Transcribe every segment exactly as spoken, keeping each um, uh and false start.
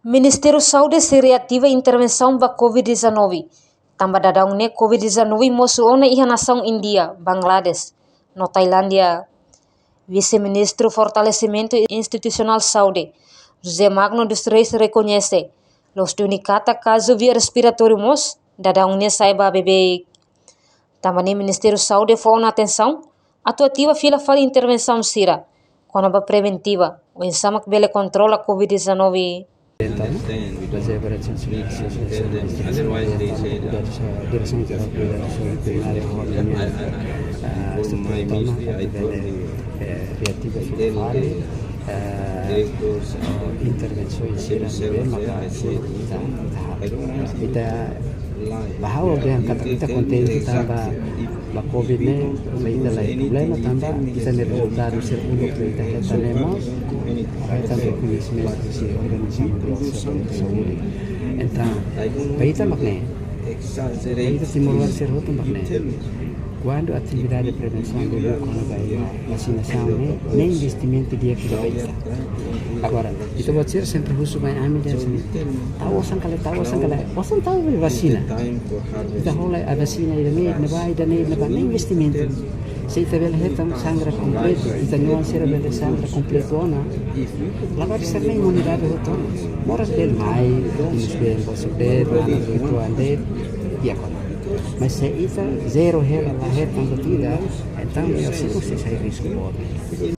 Ministériu Saúde sei reativa intervensaun ba covid dezanove, tanba daudaun ne'e covid dezanove mosu ona iha nasaun Índia, Bangladesh, no Tailándia. Vise-Ministru Fortalesimentu Institusionál Saúde, José Magno dos Reis, rekoñese, loos duni katak kazu via respiratóriu mós daudaun ne'e sa'e ba beibeik. Tanba ne'e Ministériu Saúde fó ona atensaun atu ativa fila fali intervensaun sira kona-ba preventiva, oinsá mak bele kontrola covid dezanove. Diresaun Jerál Kuidadus Saúde Primária ho Estrutura Tama, atu bele, eh, reativa fila fali, eh, intervensaun sira ne'ebé maka ita, ita, ita, ba ha'u dehan katak ita kontente tanba ba covid ne'e, ba ita la iha problema tanba ita-nia rezultadu sira uluk ba ita hetan ne'e mós hetan rekoñesimentu husi organizasaun mundiál saúde. Entaun, ba ita mak ne'e, ba ita timoroan sira hotu mak ne'e, kuandu atividade prevensaun de buka na ba vasinasaun ne'e, ne'e investimentu di'ak ida ba ita. Agora, ita-boot sira sempre husu mai ami dehan, tau osan ka lae, tau osan ka lae, osan tau ba vasina. Ita hola ba vasina ida-ne'e, ne'ebá, ida-ne'e, ne'ebá, ne'e investimentu. Se ita bele hetan sangra kompletu, ita-nia oan sira bele sangra kompletu ona, labarik sira-ne'e imunidade hotu ona. Moras bele mai, inus bele, bosok de'it, manas de'it, oan de'it, di'ak ona. Mas se ita zero hela, la hetan buat ida, entaun ita sei, sei sai risku boot.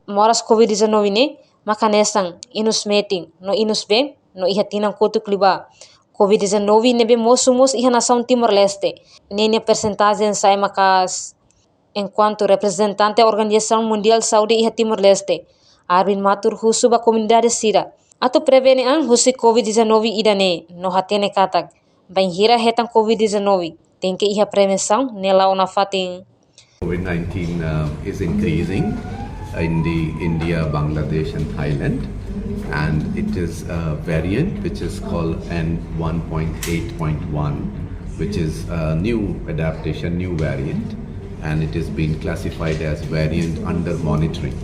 Moras covid dezanove ne'e maka hanesan inus metin no inus been no iha tinan kotuk liubá. Covid dezanove ne'ebé mosu mós iha nasaun Timor-Leste, ne'e nia persentajen sa'e maka'as. Enkuantu reprezentante Organizasaun Mundiál Saúde iha Timor-Leste, Arwin Matur, husu ba komunidade sira atu prevene an husi covid dezanove ida-ne'e, no hatene katak bainhira hetan covid dezanove, tenke iha prevensaun ne'e la'o nafatin. COVID nineteen, uh, is increasing in the India, Bangladesh, and Thailand, and it is a variant which is called N one point eight point one, which is a new adaptation, new variant, and it is being classified as variant under monitoring.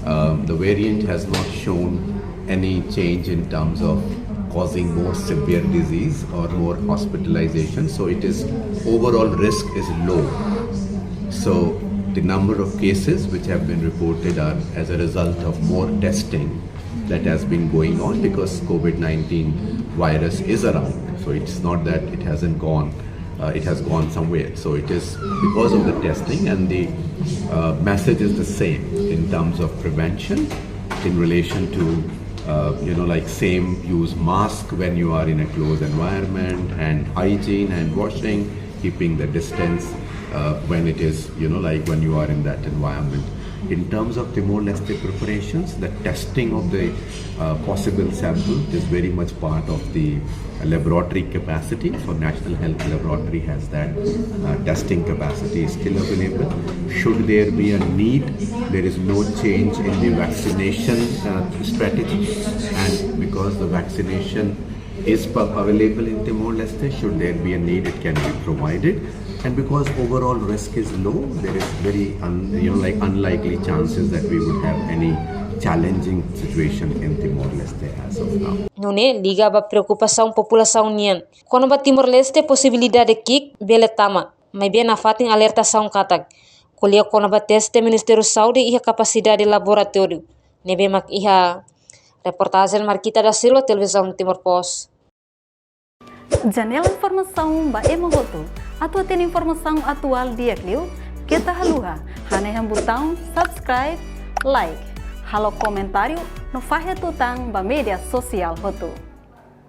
Um, the variant has not shown any change in terms of causing more severe disease or more hospitalization. So it is, overall risk is low. So the number of cases which have been reported are as a result of more testing that has been going on, because COVID nineteen virus is around. So it's not that it hasn't gone, uh, it has gone somewhere. So it is because of the testing, and the, uh, message is the same in terms of prevention, in relation to, uh, you know, like, same use mask when you are in a closed environment, and hygiene, and washing, keeping the distance, uh, when it is, you know, like, when you are in that environment. In terms of Timor-Leste preparations, the testing of the, uh, possible sample is very much part of the laboratory capacity. So National Health Laboratory has that, uh, testing capacity is still available. Should there be a need, there is no change in the vaccination, uh, strategy, and because the vaccination is pu-, available in Timor-Leste, should there be a need, it can be provided. And because overall risk is low, there is very un-, you know, like, unlikely chances that we would have any challenging situation in Timor-Leste as of now. Nune'e liga ba preokupasaun populasaun nian kona-ba Timor-Leste posibilidade ki'ik bele tama, maibé nafatin alertasaun katak ko'alia kona-ba teste Ministériu Saúde iha kapasidade laboratóriu ne'ebé mak iha. Reportajen Marquita da Silva, Televizaun Timor Post. Janela informasaun ba ema hotu. Atu hatene informasaun atuál di'ak liu, keta haluha hanehan butaun subscribe, like, halo komentáriu no fahe tutan ba média sosiál hotu.